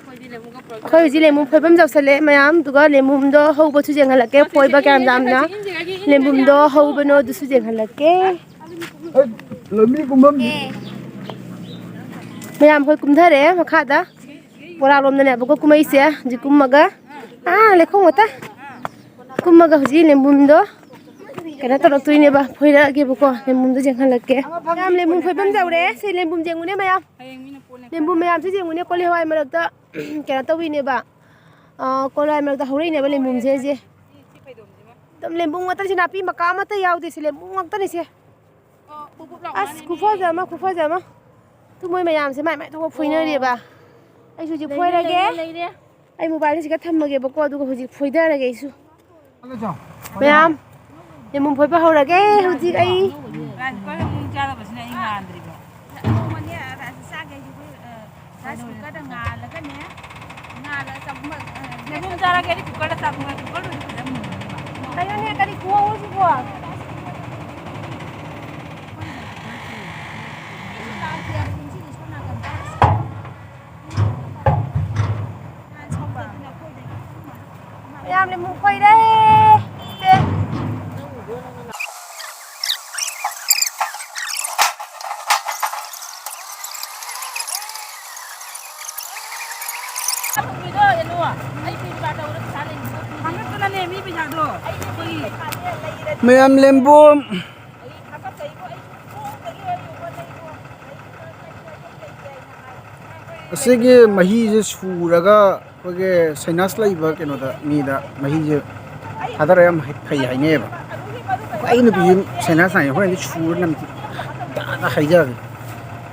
ꯑꯩꯈꯣꯏ ꯍꯧꯖꯤꯛ ꯂꯦꯃꯨ ꯐꯣꯏꯐꯝ ꯌꯧꯁꯜꯂꯛꯑꯦ ꯃꯌꯥꯝ, ꯑꯗꯨꯒ ꯂꯦꯃꯨꯝꯗꯣ ꯍꯧꯕꯁꯨ ꯌꯦꯡꯍꯜꯂꯛꯀꯦ, ꯐꯣꯏꯕ ꯀꯌꯥꯝ ꯌꯥꯝꯅ ꯂꯦꯃꯨꯝꯗꯣ ꯍꯧꯕꯅꯣ ꯑꯗꯨꯁꯨ ꯌꯦꯡꯍꯜꯂꯛꯀꯦ꯫ ꯑꯦ, ꯂꯝꯕꯤ ꯀꯨꯝꯐꯝ꯫ ꯃꯌꯥꯝ ꯑꯩꯈꯣꯏ ꯀꯨꯝꯊꯔꯛꯑꯦ ꯃꯈꯥꯗ, ꯄꯣꯔꯥ ꯂꯣꯝꯗꯅꯦꯕꯀꯣ ꯀꯨꯝꯃꯛꯏꯁꯦ꯫ ꯍꯧꯖꯤꯛ ꯀꯨꯝꯃꯒ, ꯑꯥ, ꯂꯩꯈꯣꯝ ꯉꯥꯛꯇ꯫ ꯀꯨꯝꯃꯒ ꯍꯧꯖꯤꯛ ꯂꯦꯝꯕꯨꯝꯗꯣ ꯀꯩꯅꯣ ꯇꯧꯔꯛꯇꯣꯏꯅꯦꯕ, ꯐꯣꯏꯔꯛꯑꯒꯦꯕꯀꯣ꯫ ꯂꯦꯝꯕꯨꯝꯗꯣ ꯌꯦꯡꯍꯜꯂꯛꯀꯦ꯫ ꯃꯌꯥꯝ ꯂꯦꯝꯕꯨꯝ ꯐꯣꯏꯐꯝ ꯌꯧꯔꯦ꯫ ꯁꯤ ꯂꯦꯝꯕꯨꯝ ꯌꯦꯡꯉꯨꯅꯦ ꯃꯌꯥꯝ꯫ ꯂꯦꯝꯕꯨ ꯃꯌꯥꯝꯁꯦ ꯌꯦꯡꯉꯨꯅꯦ, ꯀꯣꯂꯤ ꯍꯋꯥꯏ ꯃꯔꯛꯇ ꯀꯩꯅꯣ ꯇꯧꯔꯤꯅꯦꯕ꯫ ꯑ, ꯀꯣꯂꯤ ꯍꯋꯥꯏ ꯃꯔꯛꯇ ꯍꯧꯔꯛꯏꯅꯦꯕ ꯂꯦꯝꯕꯨꯁꯦ꯫ ꯑꯗꯨꯝ ꯂꯦꯝꯕꯨ ꯉꯥꯛꯇꯅꯤ, ꯁꯤ ꯅꯥꯄꯤ ꯃꯀꯥ ꯑꯃꯠꯇ ꯌꯥꯎꯗꯦ, ꯁꯤ ꯂꯦꯝꯕꯨ ꯉꯥꯛꯇꯅꯤ ꯁꯦ꯫ ꯑꯁ, ꯈꯨꯐꯖ ꯑꯃ, ꯈꯨꯐꯖ ꯑꯃ꯫ ꯇꯨ ꯃꯣꯏ ꯃꯌꯥꯝꯁꯦ ꯃꯥꯏ ꯃꯥꯏ ꯊꯣꯛꯄ ꯐꯣꯏꯅꯔꯦꯕ꯫ ꯑꯩꯁꯨ ꯍꯧꯖꯤꯛ ꯂꯩꯔꯦ, ꯐꯣꯏꯔꯒꯦ꯫ ꯂꯩꯔꯦ, ꯂꯩꯔꯦ꯫ ꯑꯩ ꯃꯣꯕꯥꯏꯜꯁꯤꯒ ꯊꯝꯃꯒꯦꯕꯀꯣ, ꯑꯗꯨꯒ ꯍꯧꯖꯤꯛ ꯐꯣꯏꯊꯔꯒꯦ ꯑꯩꯁꯨ꯫ ꯃꯌꯥꯝ, ꯌꯦꯟꯕꯨꯝ ꯐꯣꯏꯕ ꯍꯧꯔꯒꯦ ꯍꯧꯖꯤꯛ ꯑꯩ꯫ ꯔꯥꯏꯁ ꯀꯨꯀꯔ ꯑꯃꯨꯛ ꯆꯥꯗꯕꯁꯤꯅ ꯑꯩ ꯉꯥꯟꯗ꯭ꯔꯤꯕ꯫ ꯅꯣꯡꯃꯅꯦ ꯔꯥꯏꯁ ꯆꯥꯒꯦ ꯍꯥꯏꯁꯦ ꯑꯩꯈꯣꯏ, ꯑ, ꯔꯥꯏꯁ ꯀꯨꯀꯔꯗ ꯉꯥꯜꯂꯒꯅꯦ, ꯉꯥꯜꯂꯒ ꯆꯥꯛ ꯃ-, ꯑ, ꯌꯦꯔꯨꯝ ꯆꯥꯔꯒꯦ ꯍꯥꯏꯗꯤ ꯀꯨꯀꯔꯗ ꯆꯥꯛ ꯃ-, ꯀꯨꯀꯔꯗꯨꯗꯤ ꯐꯖꯅ ꯃꯨꯟꯅꯦꯕ꯫ ꯀꯩꯅꯣꯅꯦ, ꯀꯔꯤ ꯈꯨꯍꯧꯅꯣ ꯁꯤꯕꯣ? ꯃꯌꯥꯝꯅ ꯑꯃꯨꯛ ꯈꯣꯏꯔꯦ꯫ ꯁꯦ꯫ ꯍꯪꯉꯛꯇꯅꯅꯦ ꯃꯤ ꯄꯩꯁꯥꯗꯣ꯫ ꯃꯌꯥꯝ ꯂꯦꯝꯕꯣꯝ꯫ ꯑꯁꯤꯒꯤ ꯃꯍꯤꯁꯦ ꯁꯨꯔꯒ ꯑꯩꯈꯣꯏꯒꯤ ꯁꯥꯏꯅꯁ ꯂꯩꯕ ꯀꯩꯅꯣꯗ, ꯃꯤꯗ ꯃꯍꯤꯁꯦ ꯊꯥꯗꯔ ꯌꯥꯝ ꯐꯩ ꯍꯥꯏꯅꯩꯌꯦꯕ꯫ ꯑꯩ ꯅꯨꯄꯤꯁꯦ ꯁꯥꯏꯅꯁ ꯅꯥꯏ, ꯍꯣꯔꯦꯟꯗꯤ ꯁꯨꯔ ꯅꯝ ꯇꯥꯗ ꯍꯥꯏꯖꯔꯒꯦ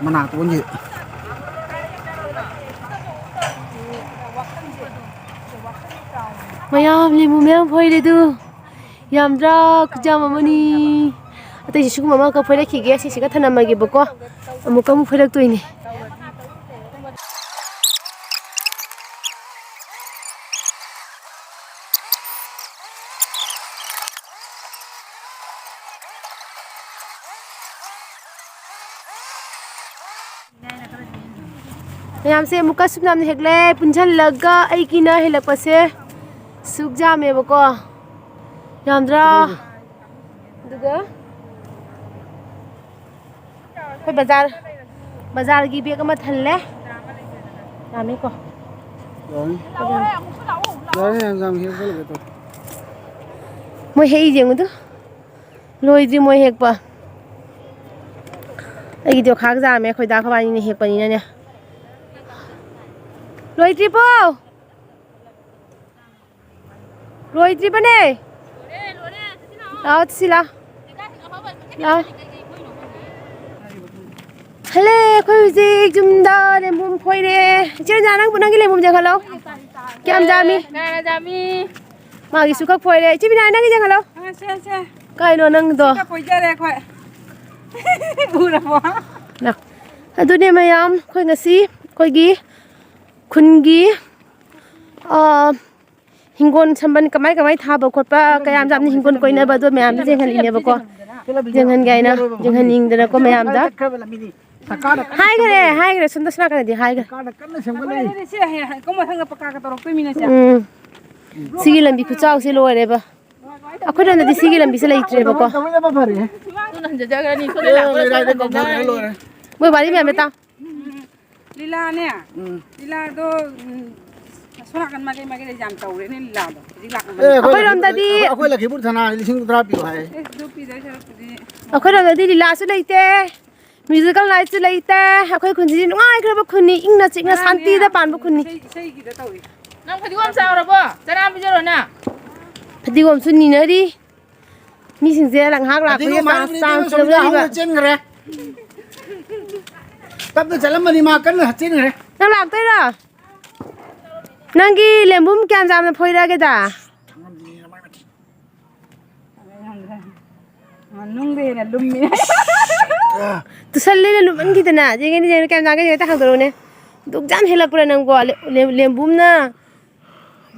ꯃꯅꯥꯇꯣꯟꯁꯦ꯫ ꯃꯌꯥꯝ ꯂꯦꯝꯕꯨ ꯃꯌꯥꯝ ꯐꯣꯏꯔꯦ ꯑꯗꯨ꯫ ꯌꯥꯝꯗ꯭ꯔꯥ? ꯈꯨꯌꯥꯝ ꯑꯃꯅꯤ꯫ ꯑꯇꯩꯁꯦ ꯁꯤꯒꯨꯝꯕ ꯑꯃꯈꯛ ꯐꯣꯏꯔꯛꯈꯤꯒꯦ, ꯁꯤꯁꯤꯒ ꯊꯅꯝꯃꯒꯦꯕꯀꯣ꯫ ꯑꯃꯨꯛꯀ ꯑꯃꯨꯛ ꯐꯣꯏꯔꯛꯇꯣꯏꯅꯦ꯫ ꯃꯌꯥꯝꯁꯦ ꯑꯃꯨꯛꯀ ꯁꯨꯞ ꯌꯥꯝꯅ ꯍꯦꯛꯂꯦ꯫ ꯄꯨꯟꯁꯤꯜꯂꯒ ꯑꯩꯒꯤꯅ ꯍꯦꯜꯂꯛꯄꯁꯦ ꯁꯨꯛ ꯌꯥꯝꯃꯦꯕꯀꯣ꯫ ꯌꯥꯝꯗ꯭ꯔꯥ? ꯑꯗꯨꯒ ꯑꯩꯈꯣꯏ ꯕꯖꯥꯔ, ꯕꯖꯥꯔꯒꯤ ꯕꯦꯒ ꯑꯃ ꯊꯜꯂꯦ꯫ ꯌꯥꯝꯃꯤꯀꯣ꯫ ꯌꯥꯅꯤ꯫ ꯌꯥꯅꯤ, ꯌꯥꯝ ꯌꯥꯝ ꯍꯦꯛ ꯆꯠꯂꯒꯦ ꯇꯧ꯫ ꯃꯣꯏ ꯍꯦꯛꯏ ꯌꯦꯡꯉꯨꯗꯨ꯫ ꯂꯣꯏꯗ꯭ꯔꯤ ꯃꯣꯏ ꯍꯦꯛꯄ꯫ ꯑꯩꯒꯤꯗꯤ ꯑꯣꯈꯥꯛ ꯌꯥꯝꯃꯦ, ꯑꯩꯈꯣꯏ ꯗꯥ ꯈꯣꯏꯕꯥꯅꯤꯅ ꯍꯦꯛꯄꯅꯤꯅꯅꯦ꯫ ꯂꯣꯏꯗ꯭ꯔꯤꯕꯣ? ꯂꯣꯏꯗ꯭ꯔꯤꯕꯅꯦ꯫ ꯂꯥꯛꯑꯣ, ꯆꯠꯁꯤ ꯂꯥꯛꯑꯣ꯫ ꯂꯥꯛꯑꯣ꯫ ꯍꯜꯂꯦ, ꯑꯩꯈꯣꯏ ꯍꯧꯖꯤꯛ ꯌꯨꯝꯗ ꯂꯦꯝꯕꯨꯝ ꯐꯣꯏꯔꯦ꯫ ꯏꯆꯦ ꯔꯟꯖꯅꯥ, ꯅꯪꯕꯨ ꯅꯪꯒꯤ ꯂꯦꯝꯕꯨꯝꯁꯦ ꯈꯜꯂꯣ꯫ ꯀꯌꯥꯝ ꯌꯥꯝꯃꯤ? ꯀꯌꯥꯝ ꯌꯥꯝꯃꯤ? ꯃꯥꯒꯤꯁꯨ ꯈꯛ ꯐꯣꯏꯔꯦ꯫ ꯏꯆꯦ ꯕꯤꯅꯥ, ꯅꯪꯒꯤꯁꯦ ꯈꯜꯂꯣ꯫ ꯑꯥ, ꯁꯦ, ꯁꯦ꯫ ꯀꯥꯏꯅꯣ ꯅꯪꯗꯣ? ꯁꯤꯒ ꯐꯣꯏꯖꯔꯦ ꯑꯩꯈꯣꯏ꯫ ꯎꯔꯕꯣ? ꯂꯥꯛ꯫ ꯑꯗꯨꯅꯦ ꯃꯌꯥꯝ, ꯑꯩꯈꯣꯏ ꯉꯁꯤ ꯑꯩꯈꯣꯏꯒꯤ ꯈꯨꯟꯒꯤ, ꯑ, ꯍꯤꯡꯒꯣꯜ ꯁꯝꯕꯜ ꯀꯃꯥꯏ ꯀꯃꯥꯏ ꯊꯥꯕ ꯈꯣꯠꯄ, ꯀꯌꯥꯝ ꯌꯥꯝꯅ ꯍꯤꯡꯒꯣꯜ ꯀꯣꯏꯅꯕ, ꯑꯗꯨ ꯃꯌꯥꯝꯗꯣ ꯌꯦꯡꯍꯟꯂꯤꯅꯦꯕꯀꯣ꯫ ꯌꯦꯡꯍꯟꯒꯦ ꯍꯥꯏꯅ, ꯌꯦꯡꯍꯟꯅꯤꯡꯗꯅꯀꯣ ꯃꯌꯥꯝꯗ꯫ ꯍꯥꯏꯈ꯭ꯔꯦ, ꯍꯥꯏꯈ꯭ꯔꯦ, ꯁꯣꯝꯗ ꯁꯣꯝ ꯅꯥꯀꯟꯗꯗꯤ ꯍꯥꯏꯈ꯭ꯔꯦ꯫ ꯁꯤ ꯍꯌꯦꯡ ꯀꯨꯝꯕ ꯃꯊꯪꯗ ꯄꯀꯥꯒ ꯇꯧꯔꯛꯇꯣꯏꯃꯤꯅꯦ ꯁꯦ꯫ ꯎꯝ꯫ ꯁꯤꯒꯤ ꯂꯝꯕꯤ ꯈꯨꯆꯥꯎꯁꯦ ꯂꯣꯏꯔꯦꯕ꯫ ꯑꯩꯈꯣꯏꯔꯣꯝꯗꯗꯤ ꯁꯤꯒꯤ ꯂꯝꯕꯤꯁꯦ ꯂꯩꯇ꯭ꯔꯦꯕꯀꯣ꯫ ꯃꯣꯏ ꯋꯥꯔꯤ ꯃꯌꯥꯝ ꯇꯥ꯫ ꯎꯝ꯫ ꯂꯤꯂꯥꯅꯦ꯫ ꯎꯝ꯫ ꯂꯤꯂꯥꯗꯣ, ꯎꯝ, ꯑꯁꯣꯝ ꯅꯥꯀꯟ ꯃꯥꯏꯀꯩ ꯃꯥꯏꯀꯩꯗ ꯌꯥꯝ ꯇꯧꯔꯦꯅꯦ ꯂꯤꯂꯥꯗꯣ꯫ ꯍꯧꯖꯤꯛ ꯂꯥꯛꯄ ꯑꯦ, ꯑꯩꯈꯣꯏ ꯑꯩꯈꯣꯏꯔꯣꯝꯗꯗꯤ ꯑꯩꯈꯣꯏ ꯂꯛꯈꯤꯄꯨꯔ ꯊꯅꯥ ꯂꯤꯁꯤꯡ ꯇꯔꯥ ꯄꯤꯌꯨ ꯍꯥꯏ꯫ ꯑꯦ, ꯑꯗꯨ ꯄꯤꯗꯣꯏ ꯁꯔꯨꯛꯄꯨꯗꯤ꯫ ꯑꯩꯈꯣꯏꯔꯣꯝꯗꯗꯤ ꯂꯤꯂꯥꯁꯨ ꯂꯩꯇꯦ, ꯃ꯭ꯌꯨꯖꯤꯀꯦꯜ ꯅꯥꯏꯠꯁꯨ ꯂꯩꯇꯦ꯫ ꯑꯩꯈꯣꯏ ꯈꯨꯟꯁꯤꯗꯤ ꯅꯨꯡꯉꯥꯏꯈ꯭ꯔꯕ ꯈꯨꯟꯅꯤ, ꯏꯪꯅ ꯆꯤꯛꯅ ꯁꯥꯟꯇꯤꯗ ꯄꯥꯟꯕ ꯈꯨꯟꯅꯤ꯫ ꯏꯁꯩ, ꯏꯁꯩꯒꯤꯗ ꯇꯧꯏ꯫ ꯅꯪ ꯐꯗꯤꯒꯣꯝ ꯆꯥꯎꯔꯕꯣ? ꯆꯅꯥ ꯄꯤꯖꯔꯣ ꯅꯪ? ꯐꯗꯤꯒꯣꯝꯁꯨ ꯅꯤꯅꯔꯤ꯫ ꯃꯤꯁꯤꯡꯁꯦ ꯉꯥꯏꯍꯥꯛ ꯂꯥꯛꯄꯒꯤ ꯐꯗꯤꯒꯣꯝ ꯆꯥꯟꯁ, ꯍꯥꯏꯔꯒꯗꯤ ꯆꯥꯟꯁ ꯁꯣꯝꯗ ꯂꯧꯅꯔꯤꯕ꯫ ꯍꯧꯅ ꯆꯦꯟꯈ꯭ꯔꯦ꯫ ꯇꯞꯅ ꯆꯠꯂꯝꯕꯅꯤ, ꯃꯥ ꯀꯟꯅ ꯆꯦꯟꯈ꯭ꯔꯦ꯫ ꯅꯪ ꯂꯥꯛꯇꯣꯏꯔꯣ? ꯅꯪꯒꯤ ꯂꯦꯝꯕꯨꯝ ꯀꯌꯥꯝ ꯌꯥꯝꯅ ꯐꯣꯏꯔꯛꯑꯒꯦꯗ? ꯃꯅꯨꯡꯗ ꯍꯦꯟꯅ ꯂꯨꯝꯃꯤ꯫ ꯇꯨꯁꯜꯂꯦꯅꯦ, ꯂꯨꯝꯃꯟꯈꯤꯗꯅ꯫ ꯌꯦꯡꯉꯦꯅꯦ, ꯌꯦꯡꯉꯦꯅꯦ, ꯀꯌꯥꯝ ꯆꯥꯒꯦ ꯌꯦꯡꯉꯦ, ꯍꯦꯛꯇ ꯍꯥꯡꯗꯣꯔꯛꯎꯅꯦ꯫ ꯗꯨꯛ ꯌꯥꯝ ꯍꯦꯜꯂꯛꯄ꯭ꯔꯥ ꯅꯪꯕꯣ? ꯂꯦ-, ꯂꯦꯝ-, ꯂꯦꯝꯕꯨꯝꯅ꯫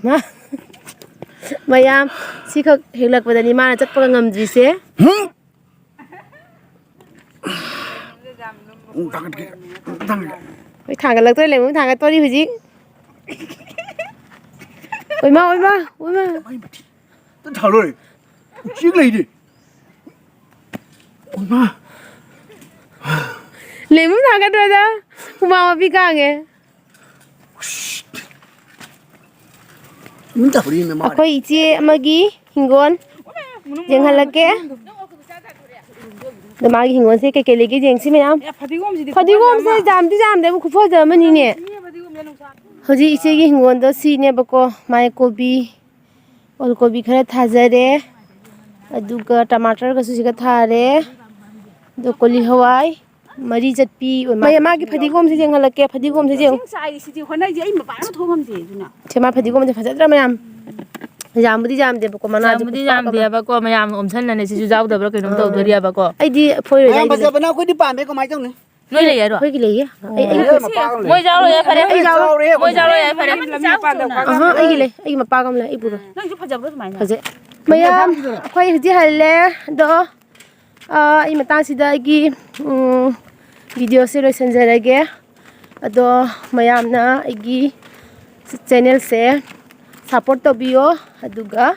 ꯃꯥ-, ꯃꯌꯥꯝ, ꯁꯤꯈꯛ ꯍꯦꯛꯂꯛꯄꯗꯅꯤ ꯃꯥꯅ ꯆꯠꯄꯒ ꯉꯝꯗ꯭ꯔꯤꯁꯦ꯫ ꯍꯨꯝ! ꯎꯝ, ꯊꯥꯡꯒꯠꯀꯦ꯫ ꯎꯝ, ꯊꯥꯡꯒꯠꯀꯦ꯫ ꯍꯣꯏ, ꯊꯥꯡꯒꯠꯂꯛꯇꯣꯔꯦ, ꯂꯦꯝꯕꯨꯝ ꯊꯥꯡꯒꯠꯇꯣꯔꯤ ꯍꯧꯖꯤꯛ꯫ ꯑꯣꯏꯃꯥ, ꯑꯣꯏꯃꯥ, ꯑꯣꯏꯃꯥ꯫ ꯃꯥꯏ ꯃꯊꯤ꯫ ꯑꯝꯇ ꯊꯥꯜꯂꯣꯏ꯫ ꯎꯆꯦꯛ ꯂꯩꯔꯦ꯫ ꯑꯣꯏꯃꯥ꯫ ꯂꯦꯝꯕꯨꯝ ꯊꯥꯡꯒꯠꯄꯗ ꯍꯨꯃꯥꯡ ꯃꯄꯤ ꯀꯥꯡꯉꯦ꯫ ꯎꯁ꯫ ꯇꯨꯃꯤꯟ ꯇꯧꯔꯤꯅꯦ ꯃꯥꯅꯦ꯫ ꯑꯩꯈꯣꯏ ꯏꯆꯦ ꯑꯃꯒꯤ ꯍꯤꯡꯒꯣꯜ ꯌꯦꯡꯍꯜꯂꯛꯀꯦ꯫ ꯑꯗꯣ ꯃꯥꯒꯤ ꯍꯤꯡꯒꯣꯜꯁꯦ ꯀꯩꯀꯩ ꯂꯩꯒꯦ ꯌꯦꯡꯁꯤ ꯃꯌꯥꯝ꯫ ꯑꯦ, ꯐꯗꯤꯒꯣꯝꯁꯤꯗꯤ ꯐꯗꯤꯒꯣꯝꯁꯦ ꯈꯨꯐꯖ ꯑꯃ꯫ ꯌꯥꯝꯗꯤ ꯌꯥꯝꯗꯦꯕꯨ, ꯈꯨꯐꯖ ꯑꯃꯅꯤꯅꯦ꯫ ꯏꯅꯦ, ꯐꯗꯤꯒꯣꯝꯁꯦ ꯅꯨꯡꯁꯥ ꯍꯧꯖꯤꯛ ꯏꯆꯦꯒꯤ ꯍꯤꯡꯒꯣꯜꯗꯣ ꯁꯤꯅꯦꯕꯀꯣ, ꯃꯥꯏ ꯀꯣꯕꯤ, ꯑꯣꯜ ꯀꯣꯕꯤ ꯈꯔ ꯊꯥꯖꯔꯦ, ꯑꯗꯨꯒ ꯇꯃꯥꯇꯔꯒꯁꯨ ꯁꯤꯒ ꯊꯥꯔꯦ, ꯑꯗꯣ ꯀꯣꯂꯤ ꯍꯋꯥꯏ, ꯃꯔꯤ ꯆꯠꯄꯤ ꯑꯣꯏ ꯃꯥꯜꯂꯦ꯫ ꯃꯥꯒꯤ ꯐꯗꯤꯒꯣꯝꯁꯦ ꯌꯦꯡꯍꯜꯂꯛꯀꯦ, ꯐꯗꯤꯒꯣꯝꯁꯦ ꯌꯦꯡꯉꯨ꯫ ꯏꯁꯤꯡ ꯆꯥꯏꯔꯤꯁꯤꯗꯤ ꯍꯣꯠꯅꯔꯤꯁꯦ ꯑꯩ ꯃꯄꯥꯟ ꯑꯃ ꯊꯣꯛꯉꯝꯗꯦ ꯑꯗꯨꯅ꯫ ꯁꯦ, ꯃꯥ ꯐꯗꯤꯒꯣꯝꯁꯦ ꯐꯖꯗ꯭ꯔꯥ ꯃꯌꯥꯝ? ꯌꯥꯝꯕꯨꯗꯤ ꯌꯥꯝꯗꯦꯕꯀꯣ, ꯃꯅꯥꯁꯦ ꯌꯥꯝꯕꯨꯗꯤ ꯈꯨꯄꯥꯛ ꯑꯃ꯫ ꯌꯥꯝꯗꯦꯕꯀꯣ, ꯃꯌꯥꯝ ꯑꯣꯝꯁꯤꯟꯅꯅꯦ ꯁꯤꯁꯨ ꯌꯥꯎꯗꯕ꯭ꯔꯥ ꯀꯩꯅꯣꯝ ꯑꯥ꯫ ꯇꯧꯗꯣꯔꯤꯑꯕꯀꯣ꯫ ꯑꯩꯗꯤ ꯐꯣꯏꯔꯣꯏꯗ, ꯃꯌꯥꯝ ꯑꯩꯗꯤ ꯂꯩ꯫ ꯐꯖꯕꯅ ꯑꯩꯈꯣꯏꯗꯤ ꯄꯥꯝꯃꯦ, ꯀꯃꯥꯏꯅ ꯇꯧꯅꯤ? ꯅꯣꯏ ꯂꯩ ꯍꯥꯏꯔꯣ? ꯑꯩꯈꯣꯏꯒꯤ ꯂꯩꯌꯦ꯫ ꯑꯩ, ꯑꯩ ꯑꯦ, ꯃꯄꯥ ꯑꯃ ꯂꯩ꯫ ꯃꯣꯏ ꯌꯥꯎꯔꯣꯏ ꯍꯥꯏ ꯐꯔꯦ, ꯑꯩ ꯌꯥꯎꯔꯣꯏ꯫ ꯆꯥꯎꯔꯦ, ꯃꯣꯏ ꯌꯥꯎꯔꯣꯏ ꯍꯥꯏ ꯐꯔꯦ꯫ ꯂꯝꯕꯤ ꯃꯄꯥꯟꯗ ꯑꯍꯥ, ꯑꯩꯒꯤ ꯂꯩ, ꯑꯩꯒꯤ ꯃꯄꯥ ꯑꯃ ꯂꯩ, ꯑꯩ ꯄꯨꯔꯣꯏ꯫ ꯅꯪꯁꯨ ꯐꯖꯕ꯭ꯔꯣ ꯑꯗꯨꯃꯥꯏꯅ? ꯐꯖꯩ꯫ ꯃꯌꯥꯝ, ꯑꯩꯈꯣꯏ ꯍꯧꯖꯤꯛ ꯍꯜꯂꯦ, ꯑꯗꯣ, ꯑꯥ, ꯑꯩ ꯃꯇꯥꯡꯁꯤꯗ ꯑꯩꯒꯤ, ꯎꯝ, ꯚꯤꯗꯤꯑꯣꯁꯦ ꯂꯣꯏꯁꯤꯟꯖꯔꯒꯦ꯫ ꯑꯗꯣ ꯃꯌꯥꯝꯅ ꯑꯩꯒꯤ ꯆꯦꯅꯦꯜꯁꯦ ꯁꯞꯄꯣꯔꯠ ꯇꯧꯕꯤꯌꯣ, ꯑꯗꯨꯒ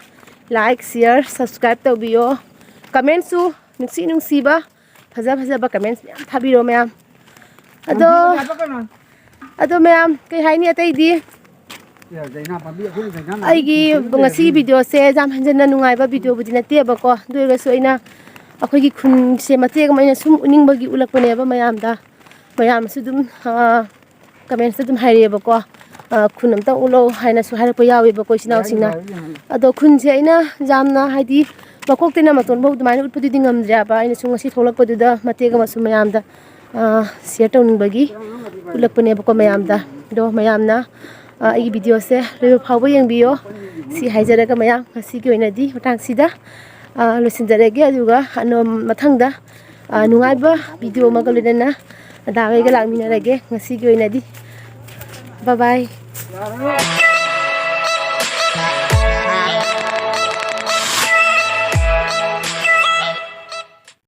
like, share, subscribe ꯇꯧꯕꯤꯌꯣ꯫ ꯀꯃꯦꯟꯁꯨ ꯅꯨꯡꯁꯤ ꯅꯨꯡꯁꯤꯕ, ꯐꯖ ꯐꯖꯕ ꯀꯃꯦꯟꯁ ꯃꯌꯥꯝ ꯊꯥꯕꯤꯔꯣ ꯃꯌꯥꯝ꯫ ꯑꯗꯣ, ꯑꯗꯣ ꯃꯌꯥꯝ, ꯀꯩ ꯍꯥꯏꯅꯤ ꯑꯇꯩꯗꯤ? ꯑꯩꯒꯤ ꯉꯁꯤꯒꯤ ꯚꯤꯗꯤꯑꯣꯁꯦ ꯌꯥꯝ ꯍꯦꯟꯖꯟꯅ ꯅꯨꯡꯉꯥꯏꯕ ꯚꯤꯗꯤꯑꯣꯕꯨꯗꯤ ꯅꯠꯇꯦꯕꯀꯣ, ꯑꯗꯨ ꯑꯣꯏꯔꯒꯁꯨ ꯑꯩꯅ ꯑꯩꯈꯣꯏꯒꯤ ꯈꯨꯟꯁꯦ ꯃꯇꯦꯛ ꯑꯃ ꯑꯩꯅ ꯁꯨꯝ ꯎꯠꯅꯤꯡꯕꯒꯤ ꯎꯠꯂꯛꯄꯅꯦꯕ ꯃꯌꯥꯝꯗ꯫ ꯃꯌꯥꯝꯁꯨ ꯑꯗꯨꯝ, ꯑꯥ, ꯀꯃꯦꯟꯁꯇ ꯑꯗꯨꯝ ꯍꯥꯏꯔꯛꯑꯦꯕꯀꯣ, ꯑꯥ, "ꯈꯨꯟ ꯑꯝꯇ ꯎꯠꯂꯣ" ꯍꯥꯏꯅꯁꯨ ꯍꯥꯏꯔꯛꯄ ꯌꯥꯎꯋꯦꯕꯀꯣ, ꯏꯆꯤꯟ ꯏꯅꯥꯎꯁꯤꯡꯅ꯫ ꯑꯗꯣ ꯈꯨꯟꯁꯦ ꯑꯩꯅ ꯌꯥꯝꯅ, ꯍꯥꯏꯗꯤ, ꯃꯀꯣꯛꯇꯩꯅ ꯃꯇꯣꯟꯐꯧ ꯑꯗꯨꯃꯥꯏꯅ ꯎꯠꯄꯗꯨꯗꯤ ꯉꯝꯗ꯭ꯔꯦꯕ꯫ ꯑꯩꯅ ꯁꯨꯝ ꯉꯁꯤ ꯊꯣꯛꯂꯛꯄꯗꯨꯗ ꯃꯇꯦꯛ ꯑꯃꯁꯨ ꯃꯌꯥꯝꯗ, ꯑꯥ, ꯁꯤꯌꯔ ꯇꯧꯅꯤꯡꯕꯒꯤ ꯎꯠꯂꯛꯄꯅꯦꯕꯀꯣ ꯃꯌꯥꯝꯗ꯫ ꯑꯗꯣ ꯃꯌꯥꯝꯅ, ꯑꯥ, ꯑꯩꯒꯤ ꯚꯤꯗꯤꯑꯣꯁꯦ ꯂꯣꯏꯕ ꯐꯥꯎꯕ ꯌꯦꯡꯕꯤꯌꯣ꯫ ꯁꯤ ꯍꯥꯏꯖꯔꯒ ꯃꯌꯥꯝ ꯉꯁꯤꯒꯤ ꯑꯣꯏꯅꯗꯤ ꯃꯇꯥꯡꯁꯤꯗ, ꯑꯥ, ꯂꯣꯏꯁꯤꯟꯖꯔꯒꯦ꯫ ꯑꯗꯨꯒ ꯑꯅꯣ-, ꯃꯊꯪꯗ, ꯑꯥ, ꯅꯨꯡꯉꯥꯏꯕ ꯚꯤꯗꯤꯑꯣ ꯑꯃꯒ ꯂꯣꯏꯅꯅ ꯑꯗꯥ ꯍꯣꯏꯒ ꯂꯥꯛꯃꯤꯟꯅꯔꯒꯦ꯫ ꯉꯁꯤꯒꯤ ꯑꯣꯏꯅꯗꯤ bye bye꯫